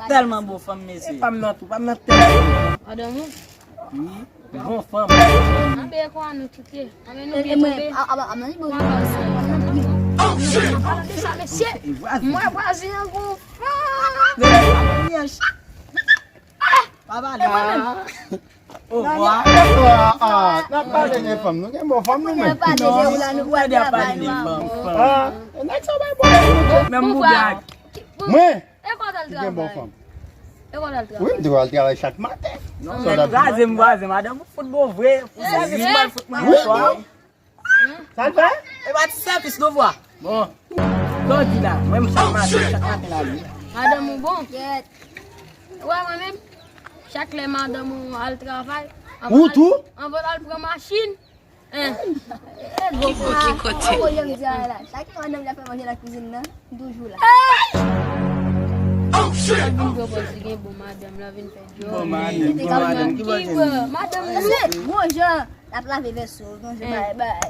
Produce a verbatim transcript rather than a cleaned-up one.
Tèlman bon fanm, mesye. Pa m nan tou, pa m nan tèt. Madanm ou? Wi, bon fanm. Anbe kon an nou tout ye. Anbe nou byen tonbe. Mwen vwazen an gon fanm. Pa pale. Nan pale de fanm, nou gen bon fanm nou menm. Nan pale de ou la, nou pale de fanm. Nèg sa bay bon. Menm bougag. Mwen. Ki gen bon fanm. Wi, m te al travay chak maten. Non, men vwazen, vwazen, madanm ou fout bon vre. Pou sèvis mwen fout mwen bonswa. Sa l fè? E pa ti sèvis non vwa. Bon. Sa w di la? Mwen m chak maten, chak maten la wi. Madanm ou bon? Wè mwen menm. Chak lè madanm ou al travay, ou tou? Anvan l al pran machin. Hein. Ki kote? Chak madanm la fè manje nan kizin nan, m toujou la. Vin gwo bòs li gen bon madanm la vin fè djòb. Bon madanm, bon madanm, ki bòs li? Madanm li se gwo jan. L ap lave vèso, gon jou bay bay.